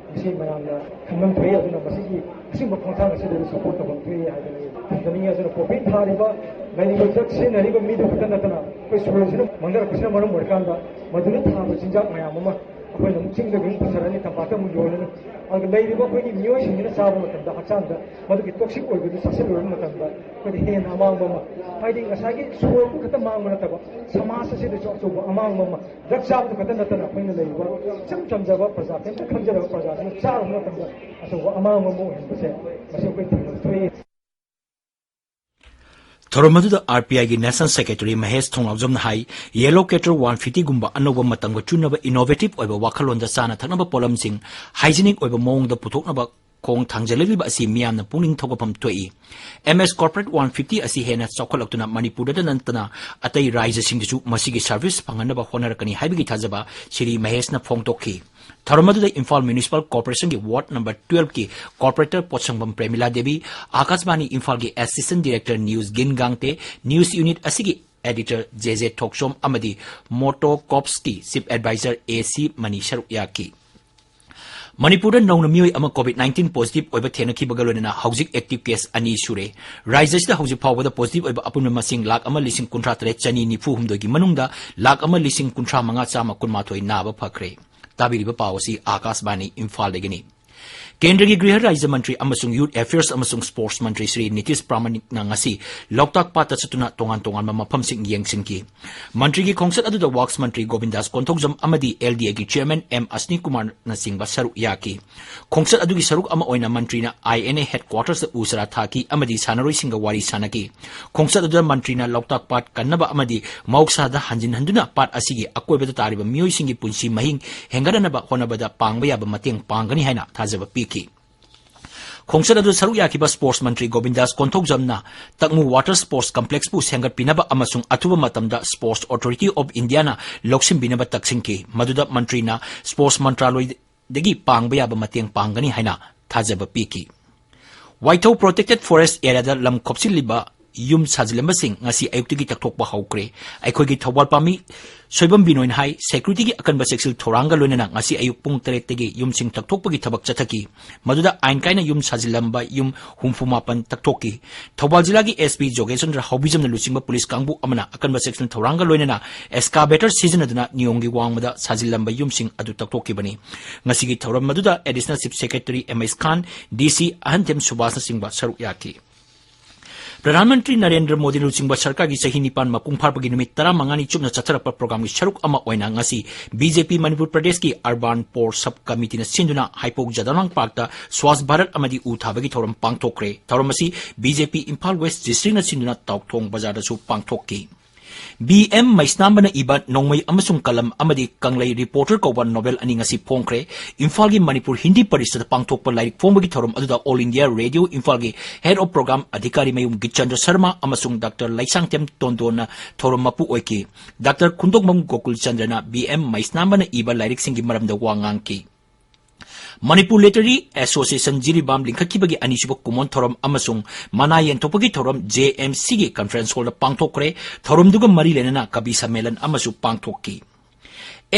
ꯃꯁꯤ ꯃꯌꯥꯝꯅ ꯈꯪꯐꯝ ꯊꯣꯛꯏ꯫ ꯑꯗꯨꯅ ꯃꯁꯤꯒꯤ ꯑꯁꯤꯒꯨꯝꯕ ꯈꯣꯡꯊꯥꯡ ꯑꯁꯤꯗ support ꯇꯧꯐꯝ ꯊꯣꯛꯏ ꯍꯥꯏꯗꯅ ꯑꯩ ꯊꯝꯖꯅꯤꯡꯉꯤ꯫ ꯑꯗꯨꯅ poppy ꯊꯥꯔꯤꯕ, ꯂꯩꯔꯤꯕ drug ꯁꯤꯖꯤꯟꯅꯔꯤꯕ ꯃꯤꯗꯨ ꯈꯛꯇ ꯅꯠꯇꯅ ꯑꯩꯈꯣꯏ soilꯁꯤꯅ ꯃꯥꯡꯊꯔꯛꯄꯁꯤꯅ ꯃꯔꯝ ꯑꯣꯏꯔꯀꯥꯟꯗ ꯃꯗꯨꯅ ꯊꯥꯕ ꯆꯤꯟꯖꯥꯛ ꯃꯌꯥꯝ ꯑꯃ ꯑꯩꯈꯣꯏꯅ ꯑꯃꯨꯛ ꯆꯤꯡꯗꯒꯤ ꯑꯃꯨꯛ ꯄꯨꯊꯔꯅꯤ, ꯇꯝꯄꯥꯛꯇ ꯑꯃꯨꯛ ꯌꯣꯜꯂꯅꯤ꯫ ꯑꯗꯨꯒ ꯂꯩꯔꯤꯕ ꯑꯩꯈꯣꯏꯒꯤ ꯃꯤꯑꯣꯏꯁꯤꯡꯁꯤꯅ ꯆꯥꯕ ꯃꯇꯝꯗ ꯍꯛꯆꯥꯡꯗ ꯃꯗꯨꯒꯤ ꯇꯣꯛꯁꯤꯛ ꯑꯣꯏꯕꯗꯨ ꯆꯥꯁꯤꯜꯂꯨꯔꯕ ꯃꯇꯝꯗ ꯑꯩꯈꯣꯏꯗ ꯍꯦꯟꯅ ꯑꯃꯥꯡꯕ ꯑꯃ, ꯍꯥꯏꯗꯤ ꯉꯁꯥꯏꯒꯤ ꯁꯣꯔꯗꯨ ꯈꯛꯇ ꯃꯥꯡꯕ ꯅꯠꯇꯕ ꯁꯃꯥꯖ ꯑꯁꯤꯗꯁꯨ ꯑꯆꯧꯕ ꯑꯃꯥꯡꯕ ꯑꯃ, ꯗ꯭ꯔꯒ ꯆꯥꯕꯗꯨ ꯈꯛꯇ ꯅꯠꯇꯅ ꯑꯩꯈꯣꯏꯅ ꯂꯩꯔꯤꯕ ꯏꯆꯝ ꯆꯝꯖꯕ ꯄ꯭ꯔꯖꯥ, ꯀꯩꯝꯇ ꯈꯟꯖꯗꯕ ꯄ꯭ꯔꯖꯥꯁꯤꯡꯅ ꯆꯥꯔꯨꯕ ꯃꯇꯝꯗ ꯑꯆꯧꯕ ꯑꯃꯥꯡꯕ ꯑꯃ ꯑꯣꯏꯍꯟꯕꯁꯦ ꯃꯁꯤ ꯑꯩꯈꯣꯏ ꯊꯦꯡꯅꯕ ꯊꯣꯛꯏ꯫ ꯊꯧꯔꯝ ꯑꯗꯨꯗ ꯑꯥꯔ ꯄꯤ ꯑꯥꯏꯒꯤ ꯅꯦꯁꯅꯦꯜ ꯁꯦꯀ꯭ꯔꯦꯇꯔꯤ ꯃꯍꯦꯁ ꯊꯣꯡꯂꯥꯎꯖꯝꯅ ꯍꯥꯏ, ꯌꯦꯂꯣ ꯀꯦꯇꯔ ꯋꯥꯟ ꯐꯤꯐꯇꯤꯒꯨꯝꯕ ꯑꯅꯧꯕ ꯃꯇꯝꯒ ꯆꯨꯅꯕ ꯏꯅꯣꯚꯦꯇꯤꯚ ꯑꯣꯏꯕ ꯋꯥꯈꯜꯂꯣꯟꯗ ꯆꯥꯅ ꯊꯛꯅꯕ ꯄꯣꯠꯂꯝꯁꯤꯡ ꯍꯥꯏꯖꯤꯅꯤꯛ ꯑꯣꯏꯕ ꯃꯑꯣꯡꯗ ꯄꯨꯊꯣꯛꯅꯕ ꯈꯣꯡ ꯊꯥꯡꯖꯤꯜꯂꯛꯂꯤꯕ ꯑꯁꯤ ꯃꯤꯌꯥꯝꯅ ꯄꯨꯛꯅꯤꯡ ꯊꯧꯒꯠꯐꯝ ꯊꯣꯛꯏ꯫ ꯑꯦꯝ ꯑꯦꯁ ꯀꯣꯔꯄꯣꯔꯦꯠ ꯋꯥꯟ ꯐꯤꯐꯇꯤ ꯑꯁꯤ ꯍꯦꯟꯅ ꯆꯥꯎꯈꯠꯂꯛꯇꯨꯅ ꯃꯅꯤꯄꯨꯔꯗ ꯅꯠꯇꯅ ꯑꯇꯩ ꯔꯥꯖ꯭ꯌꯁꯤꯡꯗꯁꯨ ꯃꯁꯤꯒꯤ ꯁꯔꯚꯤꯁ ꯐꯪꯍꯟꯅꯕ ꯍꯣꯠꯅꯔꯛꯀꯅꯤ ꯍꯥꯏꯕꯒꯤ ꯊꯥꯖꯕ ꯁ꯭ꯔꯤ ꯃꯍꯦꯁꯅ ꯐꯣꯡꯗꯣꯛꯈꯤ꯫ ꯊꯧꯔꯝ ꯑꯗꯨꯗ ꯏꯝꯐꯥꯜ ꯃ꯭ꯌꯨꯅꯤꯁꯤꯄꯥꯜ ꯀꯣꯔꯄꯣꯔꯦꯁꯟꯒꯤ ꯋꯥꯔꯗ ꯅꯝꯕꯔ ꯇꯨꯋꯦꯜꯐꯀꯤ ꯀꯣꯔꯄꯣꯔꯦꯇꯔ ꯄꯣꯠꯁꯪꯕꯝ ꯄ꯭ꯔꯦꯃꯤꯂꯥ ꯗꯦꯕꯤ, ꯑꯥꯀꯥꯁꯕꯥꯅꯤ ꯏꯝꯐꯥꯜꯒꯤ ꯑꯦꯁꯤꯁꯇꯦꯟꯠ ꯗꯤꯔꯦꯛꯇꯔ ꯅ꯭ꯌꯨꯁ ꯒꯤꯟ ꯒꯥꯡꯇꯦ, ꯅ꯭ꯌꯨꯁ ꯌꯨꯅꯤꯠ ꯑꯁꯤꯒꯤ ꯑꯦꯗꯤꯇꯔ ꯖꯦ ꯖꯦ ꯊꯣꯛꯆꯣꯝ ꯑꯃꯗꯤ ꯃꯣꯇꯣ ꯀꯣꯞꯁꯀꯤ ꯆꯤꯐ ꯑꯦꯗꯚꯥꯏꯖꯔ ꯑꯦ ꯁꯤ ꯃꯅꯤ ꯁꯔꯨꯛ ꯌꯥꯈꯤ꯫ ꯃꯅꯤꯄꯨꯔꯗ ꯅꯧꯅ ꯃꯤꯑꯣꯏ ꯑꯃ ꯀꯣꯚꯤꯗ ꯅꯥꯏꯟꯇꯤꯟ ꯄꯣꯖꯤꯇꯤꯚ ꯑꯣꯏꯕ ꯊꯦꯡꯅꯈꯤꯕꯒ ꯂꯣꯏꯅꯅ ꯍꯧꯖꯤꯛ ꯑꯦꯛꯇꯤꯚ ꯀꯦꯁ ꯑꯅꯤ ꯁꯨꯔꯦ꯫ ꯔꯥꯖ꯭ꯌ ꯑꯁꯤꯗ ꯍꯧꯖꯤꯛ ꯐꯥꯎꯕꯗ ꯄꯣꯖꯤꯇꯤꯚ ꯑꯣꯏꯕ ꯑꯄꯨꯟꯕ ꯃꯁꯤꯡ ꯂꯥꯈ ꯑꯃ ꯂꯤꯁꯤꯡ ꯀꯨꯟꯊ꯭ꯔꯥ ꯇꯔꯦꯠ ꯆꯅꯤ ꯅꯤꯐꯨ ꯍꯨꯝꯗꯣꯏꯒꯤ ꯃꯅꯨꯡꯗ ꯂꯥꯈ ꯑꯃ ꯂꯤꯁꯤꯡ ꯀꯨꯟꯊ꯭ꯔꯥ ꯃꯉꯥ ꯆꯥꯝꯃ ꯀꯨꯟꯃꯥꯊꯣꯏ ꯅꯥꯕ ꯐꯈ꯭ꯔꯦ꯫ ꯇꯥꯕꯤꯔꯤꯕ ꯄꯥꯎ ꯑꯁꯤ ꯑꯥꯀꯥꯁꯕꯥꯅꯤ ꯏꯝꯐꯥꯜꯗꯒꯤꯅꯤ꯫ ꯀꯦꯟꯗ꯭ꯔꯒꯤ ꯒ꯭ꯔꯤꯍ ꯔꯥꯖ꯭ꯌ ꯃꯟꯇ꯭ꯔꯤ ꯑꯃꯁꯨꯡ ꯌꯨꯊ ꯑꯦꯐꯤꯌꯔꯁ ꯑꯃꯁꯨꯡ ꯁ꯭ꯄꯣꯔꯠꯁ ꯃꯟꯇ꯭ꯔꯤ ꯁ꯭ꯔꯤ ꯅꯤꯇꯤꯁ ꯄ꯭ꯔꯥꯃꯥꯅꯤꯛꯅ ꯉꯁꯤ ꯂꯣꯛꯇꯥꯛ ꯄꯥꯠꯇ ꯆꯠꯇꯨꯅ ꯇꯣꯉꯥꯟ ꯇꯣꯉꯥꯟꯕ ꯃꯐꯝꯁꯤꯡ ꯌꯦꯡꯁꯤꯟꯈꯤ꯫ ꯃꯟꯇ꯭ꯔꯤꯒꯤ ꯈꯣꯡꯆꯠ ꯑꯗꯨꯗ ꯋꯥꯔꯛꯁ ꯃꯟꯇ꯭ꯔꯤ ꯒꯣꯕꯤꯟꯗꯥꯁ ꯀꯣꯟꯊꯧꯖꯝ ꯑꯃꯗꯤ ꯑꯦꯜ ꯗꯤ ꯑꯦꯒꯤ ꯆꯤꯌꯔꯃꯦꯟ ꯑꯦꯝ ꯑꯁꯅꯤ ꯀꯨꯃꯥꯔꯅꯆꯤꯡꯕ ꯁꯔꯨꯛ ꯌꯥꯈꯤ꯫ ꯈꯣꯡꯆꯠ ꯑꯗꯨꯒꯤ ꯁꯔꯨꯛ ꯑꯃ ꯑꯣꯏꯅ ꯃꯟꯇ꯭ꯔꯤꯅ ꯑꯥꯏ ꯑꯦꯟ ꯑꯦ ꯍꯦꯗꯀ꯭ꯋꯥꯇꯔꯁꯇ ꯎ ꯆꯥꯔꯥ ꯊꯥꯈꯤ ꯑꯃꯗꯤ ꯁꯥꯟꯅꯔꯣꯏꯁꯤꯡꯒ ꯋꯥꯔꯤ ꯁꯥꯟꯅꯈꯤ꯫ ꯈꯣꯡꯆꯠ ꯑꯗꯨꯗ ꯃꯟꯇ꯭ꯔꯤꯅ ꯂꯣꯛꯇꯥꯛ ꯄꯥꯠ ꯀꯟꯅꯕ ꯑꯃꯗꯤ ꯃꯍꯧꯁꯥꯗ ꯍꯟꯖꯤꯟ ꯍꯟꯗꯨꯅ ꯄꯥꯠ ꯑꯁꯤꯒꯤ ꯑꯀꯣꯏꯕꯗ ꯇꯥꯔꯤꯕ ꯃꯤꯑꯣꯏꯁꯤꯡꯒꯤ ꯄꯨꯟꯁꯤ ꯃꯍꯤꯡ ꯍꯦꯟꯒꯠꯍꯟꯅꯕ ꯍꯣꯠꯅꯕꯗ ꯄꯥꯡꯕ ꯌꯥꯕ ꯃꯇꯦꯡ ꯄꯥꯡꯒꯅꯤ ꯍꯥꯏꯅ ꯊꯥꯖꯕ ꯄꯤꯈꯤ꯫ ꯈꯣꯡꯆꯠ ꯑꯗꯨ ꯁꯔꯨꯛ ꯌꯥꯈꯤꯕ ꯁ꯭ꯄꯣꯔꯠꯁ ꯃꯟꯇ꯭ꯔꯤ ꯒꯣꯕꯤꯟꯗꯥꯁ ꯀꯣꯟꯊꯧꯖꯝꯅ ꯇꯛꯃꯨ ꯋꯥꯇꯔ ꯁ꯭ꯄꯣꯔꯠꯁ ꯀꯝꯄ꯭ꯂꯦꯛꯁꯄꯨ ꯁꯦꯝꯒꯠꯄꯤꯅꯕ ꯑꯃꯁꯨꯡ ꯑꯊꯨꯕ ꯃꯇꯝꯗ ꯁ꯭ꯄꯣꯔꯠꯁ ꯑꯣꯊꯣꯔꯤꯇꯤ ꯑꯣꯐ ꯏꯟꯗꯤꯌꯥꯅ ꯂꯧꯁꯤꯟꯕꯤꯅꯕ ꯇꯛꯁꯤꯟꯈꯤ꯫ ꯃꯗꯨꯗ ꯃꯟꯇ꯭ꯔꯤꯅ ꯁ꯭ꯄꯣꯔꯠꯁ ꯃꯟꯇ꯭ꯔꯥꯂꯣꯏꯗꯒꯤ ꯄꯥꯡꯕ ꯌꯥꯕ ꯃꯇꯦꯡ ꯄꯥꯡꯒꯅꯤ ꯍꯥꯏꯅ ꯊꯥꯖꯕ ꯄꯤꯈꯤ꯫ ꯋꯥꯏꯊꯧ ꯄ꯭ꯔꯣꯇꯦꯛꯇꯦꯗ ꯐꯣꯔꯦꯁꯠ ꯑꯦꯔꯤꯌꯥꯗ ꯂꯝ ꯈꯣꯞꯆꯤꯜꯂꯤꯕ ꯌꯨꯝ ꯁꯥꯖꯤꯜꯂꯝꯕꯁꯤꯡ ꯉꯁꯤ ꯑꯌꯨꯛꯇꯒꯤ ꯇꯛꯊꯣꯛꯄ ꯍꯧꯈ꯭ꯔꯦ꯫ ꯑꯩꯈꯣꯏꯒꯤ ꯊꯧꯕꯥꯜ ꯄꯥꯝꯃꯤ ꯁꯣꯏꯕꯝ ꯕꯤꯅꯣꯏꯅ ꯍꯥꯏ, ꯁꯦꯀ꯭ꯌꯨꯔꯤꯇꯤꯒꯤ ꯑꯀꯟꯕ ꯆꯦꯛꯁꯤꯜ ꯊꯧꯔꯥꯡꯒ ꯂꯣꯏꯅꯅ ꯉꯁꯤ ꯑꯌꯨꯛ ꯄꯨꯡ ꯇꯔꯦꯠꯇꯒꯤ ꯌꯨꯝꯁꯤꯡ ꯇꯛꯊꯣꯛꯄꯒꯤ ꯊꯕꯛ ꯆꯠꯊꯈꯤ꯫ ꯃꯗꯨꯗ ꯑꯥꯏꯟ ꯀꯥꯏꯅ ꯌꯨꯝ ꯁꯥꯖꯤꯜꯂꯝꯕ ꯌꯨꯝ ꯍꯨꯝꯐꯨ ꯃꯥꯄꯟ ꯇꯛꯊꯣꯛꯈꯤ꯫ ꯊꯧꯕꯥꯜ ꯖꯤꯂꯥꯒꯤ SP ꯖꯣꯒꯦꯁꯆꯟꯗ꯭ꯔ ꯍꯥꯎꯕꯤꯖꯝꯅ ꯂꯨꯆꯤꯡꯕ ꯄꯨꯂꯤꯁ ꯀꯥꯡꯕꯨ ꯑꯃꯅ ꯑꯀꯟꯕ ꯆꯦꯛꯁꯤꯜ ꯊꯧꯔꯥꯡꯒ ꯂꯣꯏꯅꯅ excavator ꯁꯤꯖꯤꯟꯅꯗꯨꯅ ꯅꯤꯌꯣꯝꯒꯤ ꯋꯥꯡꯃꯗ ꯁꯥꯖꯤꯜꯂꯝꯕ ꯌꯨꯝꯁꯤꯡ ꯑꯗꯨ ꯇꯛꯊꯣꯛꯈꯤꯕꯅꯤ꯫ ꯉꯁꯤꯒꯤ ꯊꯧꯔꯝ ꯑꯗꯨꯗ Additional Chief Secretary M S ꯈꯥꯟ, DC ꯑꯍꯟꯊꯦꯝ ꯁꯨꯕꯥꯁꯅꯆꯤꯡꯕ ꯁꯔꯨꯛ ꯌꯥꯈꯤ꯫ ꯄ꯭ꯔꯙꯥꯟ ꯃꯟꯇ꯭ꯔꯤ ꯅꯔꯦꯟꯗ꯭ꯔ ꯃꯣꯗꯤ ꯂꯨꯆꯤꯡꯕ ꯁꯔꯀꯥꯔꯒꯤ ꯆꯍꯤ ꯅꯤꯄꯥꯟ ꯃꯄꯨꯡ ꯐꯥꯔꯛꯄꯒꯤ ꯅꯨꯃꯤꯠ ꯇꯔꯥꯃꯉꯥꯅꯤ ꯆꯨꯞꯅ ꯆꯠꯊꯔꯛꯄ ꯄ꯭ꯔꯣꯒ꯭ꯔꯥꯝꯒꯤ ꯁꯔꯨꯛ ꯑꯃ ꯑꯣꯏꯅ ꯉꯁꯤ BJP ꯃꯅꯤꯄꯨꯔ ꯄ꯭ꯔꯗꯦꯁꯀꯤ Urban Poor Sub Committeeꯅ ꯁꯤꯟꯗꯨꯅ ꯍꯩꯄꯣꯛ ꯖꯥꯗꯧꯅꯥꯡ ꯄꯥꯔꯛꯇ ꯁ꯭ꯋꯥꯁ ꯚꯥꯔꯠ ꯑꯃꯗꯤ ꯎ ꯊꯥꯕꯒꯤ ꯊꯧꯔꯝ ꯄꯥꯡꯊꯣꯛꯈ꯭ꯔꯦ꯫ ꯊꯧꯔꯝ ꯑꯁꯤ BJP ꯏꯝꯐꯥꯜ ꯋꯦꯁ ꯗꯤꯁꯇ꯭ꯔꯤꯛꯅ ꯁꯤꯟꯗꯨꯅ ꯇꯥꯎꯊꯣꯡ ꯕꯖꯥꯔꯗꯁꯨ ꯄꯥꯡꯊꯣꯛꯈꯤ꯫ ꯕꯤ ꯑꯦꯝ ꯃꯩꯁꯅꯥꯝꯕꯅ ꯏꯕ ꯅꯣꯡꯃꯩ ꯑꯃꯁꯨꯡ ꯀꯂꯝ ꯑꯃꯗꯤ ꯀꯪꯂꯩ ꯔꯤꯄꯣꯔꯇꯔ ꯀꯧꯕ ꯅꯣꯚꯦꯜ ꯑꯅꯤ ꯉꯁꯤ ꯐꯣꯡꯈ꯭ꯔꯦ꯫ ꯏꯝꯐꯥꯜꯒꯤ ꯃꯅꯤꯄꯨꯔ ꯍꯤꯟꯗꯤ ꯄꯔꯤꯁꯠꯇ ꯄꯥꯡꯊꯣꯛꯄ ꯂꯥꯏꯔꯤꯛ ꯐꯣꯡꯕꯒꯤ ꯊꯧꯔꯝ ꯑꯗꯨꯗ All India Radio ꯏꯝꯐꯥꯜꯒꯤ Head of Program ꯑꯙꯤꯀꯥꯔꯤ ꯃꯌꯨꯝ ꯒꯤꯠꯆꯟꯗ꯭ꯔ ꯁꯔꯃ ꯑꯃꯁꯨꯡ ꯗꯥꯛꯇꯔ ꯂꯩꯁꯥꯡꯊꯦꯝ ꯇꯣꯟꯗꯣꯟꯅ ꯊꯧꯔꯝ ꯃꯄꯨ ꯑꯣꯏꯈꯤ꯫ ꯗꯥꯛꯇꯔ ꯈꯨꯟꯗꯣꯛꯃꯝ ꯒꯣꯀꯨꯜ ꯆꯟꯗ꯭ꯔꯅ ꯕꯤ ꯑꯦꯝ ꯃꯩꯁꯅꯥꯝꯕꯅ ꯏꯕ ꯂꯥꯏꯔꯤꯛꯁꯤꯡꯒꯤ ꯃꯔꯝꯗ ꯋꯥ ꯉꯥꯡꯈꯤ꯫ ꯃꯅꯤꯄꯨꯔ ꯂꯤꯇꯔꯦꯔꯤ ꯑꯦꯁꯣꯁꯤꯌꯦꯁꯟ ꯖꯤꯔꯤꯕꯥꯝ ꯂꯤꯡꯈꯠꯈꯤꯕꯒꯤ ꯑꯅꯤꯁꯨꯕ ꯀꯨꯝꯑꯣꯟ ꯊꯧꯔꯝ ꯑꯃꯁꯨꯡ ꯃꯅꯥ ꯌꯦꯟꯊꯣꯛꯄꯒꯤ ꯊꯧꯔꯝ JMCꯒꯤ conference hallꯗ ꯄꯥꯡꯊꯣꯛꯈ꯭ꯔꯦ꯫ ꯊꯧꯔꯝꯗꯨꯒ ꯃꯔꯤ ꯂꯩꯅꯅ ꯀꯕꯤ ꯁꯝꯃꯦꯂꯟ ꯑꯃꯁꯨ ꯄꯥꯡꯊꯣꯛꯈꯤ꯫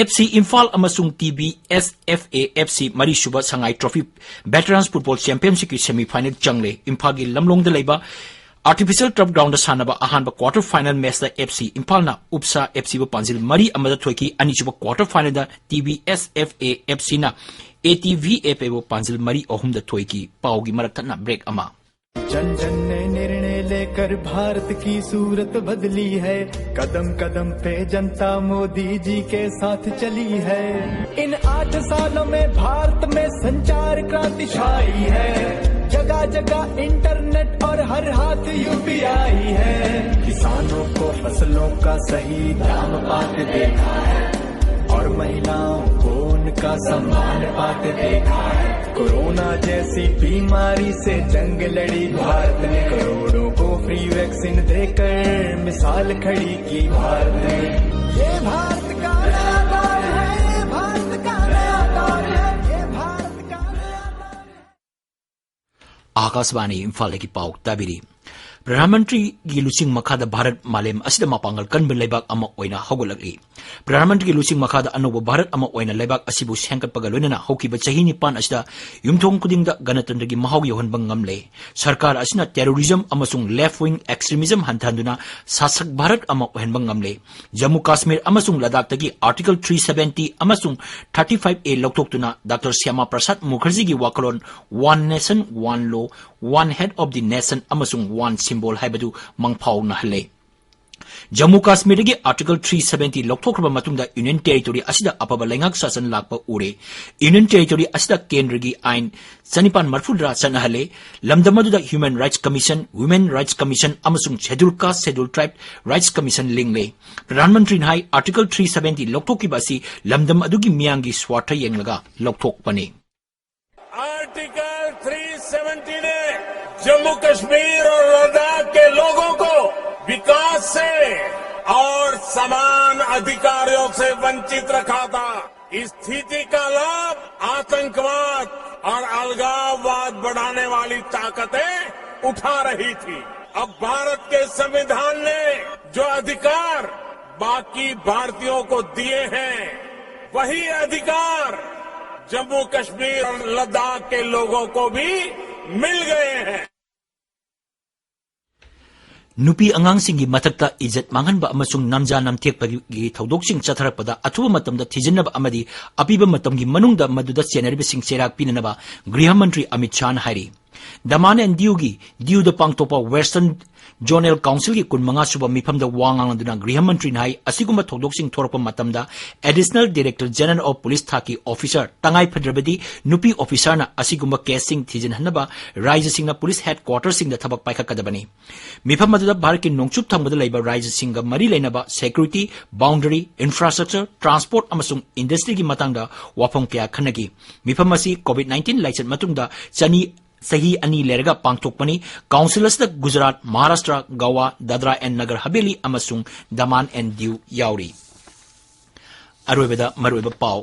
FC ꯏꯝꯐꯥꯜ ꯑꯃꯁꯨꯡ TBSFA FC ꯃꯔꯤꯁꯨꯕ ꯁꯉꯥꯏ trophy Veterans Football Championshipꯀꯤ semi final ꯆꯪꯂꯦ꯫ ꯏꯝꯐꯥꯜꯒꯤ ꯂꯝꯂꯣꯡꯗ ꯂꯩꯕ Artificial Turf Groundꯗ ꯁꯥꯟꯅꯕ ꯑꯍꯥꯟꯕ quarter final matchꯇ FC ꯏꯝꯐꯥꯜꯅ ꯎꯞꯁꯥ FCꯕꯨ ꯄꯥꯟꯖꯤꯜ ꯃꯔꯤ ꯑꯃꯗ ꯊꯣꯏꯈꯤ꯫ ꯑꯅꯤꯁꯨꯕ quarter finalꯗ TBSFA FCꯅ ATVFAꯕꯨ ꯄꯥꯟꯖꯤꯜ ꯃꯔꯤ ꯑꯍꯨꯝꯗ ꯊꯣꯏꯈꯤ꯫ ꯄꯥꯎꯒꯤ ꯃꯔꯛ ꯊꯠꯅ break ꯑꯃ꯫ जन जन ने निर्णय लेकर भारत की सूरत बदली है। कदम कदम पे जनता मोदी जी के साथ चली है। इन आठ सालों में भारत में संचार क्रांति छाई है। जगह जगह इंटरनेट और हर हाथ यूपीआई है। किसानों को फसलों का सही दाम पाते देखा है और महिलाओं को उनका सम्मान पाते देखा है। कोरोना जैसी बीमारी से जंग लड़ी भारत ने, करोड़ों को फ्री वैक्सीन देकर मिसाल खड़ी की भारत ने। ये भारत का नया दौर है, ये भारत का नया दौर है, ये भारत का नया दौर है। ꯑꯥꯀꯥꯁꯕꯥꯅꯤ ꯏꯝꯐꯥꯜꯗꯒꯤ ꯄꯥꯎ ꯇꯥꯕꯤꯔꯤ꯫ ꯄ꯭ꯔꯙꯥꯟ ꯃꯟꯇ꯭ꯔꯤꯒꯤ ꯂꯨꯆꯤꯡ ꯃꯈꯥꯗ ꯚꯥꯔꯠ ꯃꯥꯂꯦꯝ ꯑꯁꯤꯗ ꯃꯄꯥꯡꯒꯜ ꯀꯟꯕ ꯂꯩꯕꯥꯛ ꯑꯃ ꯑꯣꯏꯅ ꯍꯧꯒꯠꯂꯛꯂꯤ꯫ ꯄ꯭ꯔꯙꯥꯟ ꯃꯟꯇ꯭ꯔꯤꯒꯤ ꯂꯨꯆꯤꯡ ꯃꯈꯥꯗ ꯑꯅꯧꯕ ꯚꯥꯔꯠ ꯑꯃ ꯑꯣꯏꯅ ꯂꯩꯕꯥꯛ ꯑꯁꯤꯕꯨ ꯁꯦꯝꯒꯠꯄꯒ ꯂꯣꯏꯅꯅ ꯍꯧꯈꯤꯕ ꯆꯍꯤ ꯅꯤꯄꯥꯟ ꯑꯁꯤꯗ ꯌꯨꯝꯊꯣꯡ ꯈꯨꯗꯤꯡꯗ ꯒꯅꯇꯟꯇ꯭ꯔꯒꯤ ꯃꯍꯥꯎ ꯌꯧꯍꯟꯕ ꯉꯝꯂꯦ꯫ ꯁꯔꯀꯥꯔ ꯑꯁꯤꯅ terrorism ꯑꯃꯁꯨꯡ left wing extremism ꯍꯟꯊꯍꯟꯗꯨꯅ ꯁꯥꯁꯛ ꯚꯥꯔꯠ ꯑꯃ ꯑꯣꯏꯍꯟꯕ ꯉꯝꯂꯦ꯫ ꯖꯝꯃꯨ ꯀꯥꯁꯃꯤꯔ ꯑꯃꯁꯨꯡ ꯂꯗꯥꯈꯇꯒꯤ Article three seventy ꯑꯃꯁꯨꯡ thirty five A ꯂꯧꯊꯣꯛꯇꯨꯅ ꯗꯥꯛꯇꯔ ꯁ꯭ꯌꯥꯃꯥ ꯄ꯭ꯔꯁꯥꯗ ꯃꯨꯈꯔꯖꯤꯒꯤ ꯋꯥꯈꯜꯂꯣꯟ One Nation, One Law, One Head of the Nation ꯑꯃꯁꯨꯡ One Symbol ꯍꯥꯏꯕꯗꯨ ꯃꯪꯐꯥꯎꯅꯍꯜꯂꯦ꯫ ꯖꯝꯃꯨ ꯀꯥꯁꯃꯤꯔꯗꯒꯤ Article three seventy ꯂꯧꯊꯣꯛꯈ꯭ꯔꯕ ꯃꯇꯨꯡꯗ Union Territory ꯑꯁꯤꯗ ꯑꯐꯕ ꯂꯩꯉꯥꯛ ꯁꯥꯁꯟ ꯂꯥꯛꯄ ꯎꯔꯦ꯫ Union Territory ꯑꯁꯤꯗ ꯀꯦꯟꯗ꯭ꯔꯒꯤ ꯑꯥꯏꯟ ꯆꯅꯤꯄꯥꯟ ꯃꯔꯤꯐꯨꯇꯔꯥ ꯆꯠꯅꯍꯜꯂꯦ꯫ ꯂꯝꯗꯝ ꯑꯗꯨꯗ Human Rights Commission, Women Rights Commission ꯑꯃꯁꯨꯡ Scheduled Caste, Scheduled Tribe Rights Commission ꯂꯤꯡꯂꯦ꯫ ꯄ꯭ꯔꯙꯥꯟ ꯃꯟꯇ꯭ꯔꯤꯅ ꯍꯥꯏ, Article three seventy ꯂꯧꯊꯣꯛꯈꯤꯕ ꯑꯁꯤ ꯂꯝꯗꯝ ꯑꯗꯨꯒꯤ ꯃꯤꯌꯥꯝꯒꯤ ꯁ꯭ꯋꯥꯔꯊ ꯌꯦꯡꯂꯒ ꯂꯧꯊꯣꯛꯄꯅꯤ꯫ Article three seventy ने जम्मू कश्मीर और लद्दाख के लोगों को विकास से और समान अधिकारों से वंचित रखा था। इस स्थिति का लाभ आतंकवाद और अलगाववाद बढ़ाने वाली ताकतें उठा रही थी। अब भारत के संविधान ने जो अधिकार बाकी भारतीयों को दिए हैं, वही अधिकार जम्मू कश्मीर और लद्दाख के लोगों को भी मिल गए हैं। ꯅꯨꯄꯤ ꯑꯉꯥꯡꯁꯤꯡꯒꯤ ꯃꯊꯛꯇ ꯏꯖꯠ ꯃꯥꯡꯍꯟꯕ ꯑꯃꯁꯨꯡ ꯅꯝꯖꯥ ꯅꯝꯊꯦꯛꯄꯒꯤ ꯊꯧꯗꯣꯛꯁꯤꯡ ꯆꯠꯊꯔꯛꯄꯗ ꯑꯊꯨꯕ ꯃꯇꯝꯗ ꯊꯤꯖꯤꯟꯅꯕ ꯑꯃꯗꯤ ꯑꯄꯤꯕ ꯃꯇꯝꯒꯤ ꯃꯅꯨꯡꯗ ꯃꯗꯨꯗ ꯆꯦꯟꯅꯔꯤꯕꯁꯤꯡ ꯆꯩꯔꯥꯛ ꯄꯤꯅꯅꯕ ꯒ꯭ꯔꯤꯍ ꯃꯟꯇ꯭ꯔꯤ ꯑꯃꯤꯠ ꯁꯥꯍꯅ ꯍꯥꯏꯔꯤ꯫ ꯗꯃꯥꯟ ꯑꯦꯟ ꯗꯤꯌꯨꯒꯤ ꯗꯤꯌꯨꯗ ꯄꯥꯡꯊꯣꯛꯄ Western Zonal Councilꯒꯤ ꯀꯨꯟꯃꯉꯥ ꯁꯨꯕ ꯃꯤꯐꯝꯗ ꯋꯥ ꯉꯥꯡꯂꯗꯨꯅ ꯒ꯭ꯔꯤꯍ ꯃꯟꯇ꯭ꯔꯤꯅ ꯍꯥꯏ, ꯑꯁꯤꯒꯨꯝꯕ ꯊꯧꯗꯣꯛꯁꯤꯡ ꯊꯣꯔꯛꯄ ꯃꯇꯝꯗ Additional Director General of Police ꯊꯥꯛꯀꯤ officer, ꯇꯉꯥꯏ ꯐꯗ꯭ꯔꯕꯗꯤ ꯅꯨꯄꯤ officerꯅ ꯑꯁꯤꯒꯨꯝꯕ caseꯁꯤꯡ ꯊꯤꯖꯤꯟꯍꯟꯅꯕ ꯔꯥꯖ꯭ꯌꯁꯤꯡꯅ police headquarterꯁꯤꯡꯗ ꯊꯕꯛ ꯄꯥꯏꯈꯠꯀꯗꯕꯅꯤ꯫ ꯃꯤꯐꯝ ꯑꯗꯨꯗ ꯚꯥꯔꯠꯀꯤ ꯅꯣꯡꯆꯨꯞ ꯊꯪꯕꯗ ꯂꯩꯕ ꯔꯥꯖ꯭ꯌꯁꯤꯡꯒ ꯃꯔꯤ ꯂꯩꯅꯕ security, boundary, infrastructure, transport ꯑꯃꯁꯨꯡ industryꯒꯤ ꯃꯇꯥꯡꯗ ꯋꯥꯐꯝ ꯀꯌꯥ ꯈꯟꯅꯈꯤ꯫ ꯃꯤꯐꯝ ꯑꯁꯤ COVID nineteen ꯂꯥꯏꯆꯠ ꯃꯇꯨꯡꯗ ꯆꯅꯤ ꯆꯍꯤ ꯑꯅꯤ ꯂꯩꯔꯒ ꯄꯥꯡꯊꯣꯛꯄꯅꯤ꯫ Council ꯑꯁꯤꯗ ꯒꯨꯖꯔꯥꯠ, ꯃꯍꯥꯔꯥꯁꯇ꯭ꯔ, ꯒꯋꯥ, ꯗꯥꯗ꯭ꯔꯥ ꯑꯦꯟ ꯅꯒꯔ ꯍꯕꯦꯂꯤ ꯑꯃꯁꯨꯡ ꯗꯃꯥꯟ ꯑꯦꯟ ꯗꯤꯌꯨ ꯌꯥꯎꯔꯤ꯫ ꯑꯔꯣꯏꯕꯗ ꯃꯔꯨꯑꯣꯏꯕ ꯄꯥꯎ꯫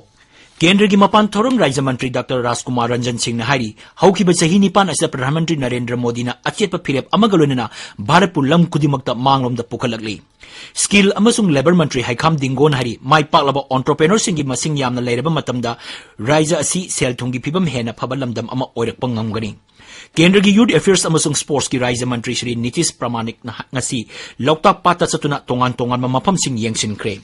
ꯀꯦꯟꯗ꯭ꯔꯒꯤ ꯃꯄꯥꯟ ꯊꯧꯔꯝ ꯔꯥꯖ꯭ꯌ ꯃꯟꯇ꯭ꯔꯤ ꯗꯥꯛꯇꯔ ꯔꯥꯖꯀꯨꯃꯥꯔ ꯔꯟꯖꯟ ꯁꯤꯡꯅ ꯍꯥꯏꯔꯤ, ꯍꯧꯈꯤꯕ ꯆꯍꯤ ꯅꯤꯄꯥꯟ ꯑꯁꯤꯗ ꯄ꯭ꯔꯙꯥꯟ ꯃꯟꯇ꯭ꯔꯤ ꯅꯔꯦꯟꯗ꯭ꯔ ꯃꯣꯗꯤꯅ ꯑꯆꯦꯠꯄ ꯐꯤꯔꯦꯞ ꯑꯃꯒ ꯂꯣꯏꯅꯅ ꯚꯥꯔꯠꯄꯨ ꯂꯝ ꯈꯨꯗꯤꯡꯃꯛꯇ ꯃꯥꯡꯂꯣꯝꯗ ꯄꯨꯈꯠꯂꯛꯂꯤ꯫ Skill ꯑꯃꯁꯨꯡ Labour ꯃꯟꯇ꯭ꯔꯤ ꯍꯩꯈꯥꯝ ꯗꯤꯡꯒꯣꯟ ꯍꯥꯏꯔꯤ, ꯃꯥꯏ ꯄꯥꯛꯂꯕ entrepreneurꯁꯤꯡꯒꯤ ꯃꯁꯤꯡ ꯌꯥꯝꯅ ꯂꯩꯔꯕ ꯃꯇꯝꯗ ꯔꯥꯖ꯭ꯌ ꯑꯁꯤ ꯁꯦꯜ ꯊꯨꯝꯒꯤ ꯐꯤꯕꯝ ꯍꯦꯟꯅ ꯐꯕ ꯂꯝꯗꯝ ꯑꯃ ꯑꯣꯏꯔꯛꯄ ꯉꯝꯒꯅꯤ꯫ ꯀꯦꯟꯗ꯭ꯔꯒꯤ Youth Affairs ꯑꯃꯁꯨꯡ Sportsꯀꯤ ꯔꯥꯖ꯭ꯌ ꯃꯟꯇ꯭ꯔꯤ ꯁ꯭ꯔꯤ ꯅꯤꯇꯤꯁ ꯄ꯭ꯔꯃꯥꯅꯤꯛꯅ ꯉꯁꯤ ꯂꯣꯛꯇꯥꯛ ꯄꯥꯠꯇ ꯆꯠꯇꯨꯅ ꯇꯣꯉꯥꯟ ꯇꯣꯉꯥꯟꯕ ꯃꯐꯝꯁꯤꯡ ꯌꯦꯡꯁꯤꯟꯈ꯭ꯔꯦ꯫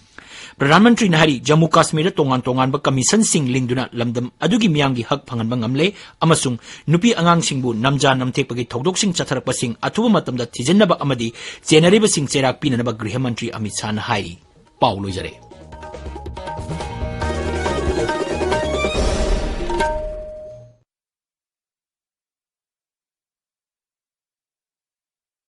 ꯄ꯭ꯔꯙꯥꯟ ꯃꯟꯇ꯭ꯔꯤꯅ ꯍꯥꯏꯔꯤ, ꯖꯝꯃꯨ ꯀꯥꯁꯃꯤꯔꯗ ꯇꯣꯉꯥꯟ ꯇꯣꯉꯥꯟꯕ commissionꯁꯤꯡ ꯂꯤꯡꯗꯨꯅ ꯂꯝꯗꯝ ꯑꯗꯨꯒꯤ ꯃꯤꯌꯥꯝꯒꯤ ꯍꯛ ꯐꯪꯍꯟꯕ ꯉꯝꯂꯦ ꯑꯃꯁꯨꯡ ꯅꯨꯄꯤ ꯑꯉꯥꯡꯁꯤꯡꯕꯨ ꯅꯝꯖꯥ ꯅꯝꯊꯦꯛꯄꯒꯤ ꯊꯧꯗꯣꯛꯁꯤꯡ ꯆꯠꯊꯔꯛꯄꯁꯤꯡ ꯑꯊꯨꯕ ꯃꯇꯝꯗ ꯊꯤꯖꯤꯟꯅꯕ ꯑꯃꯗꯤ ꯆꯦꯟꯅꯔꯤꯕꯁꯤꯡ ꯆꯩꯔꯥꯛ ꯄꯤꯅꯅꯕ ꯒ꯭ꯔꯤꯍ ꯃꯟꯇ꯭ꯔꯤ ꯑꯃꯤꯠ ꯁꯥꯍꯅ ꯍꯥꯏꯔꯤ꯫ ꯄꯥꯎ ꯂꯣꯏꯖꯔꯦ꯫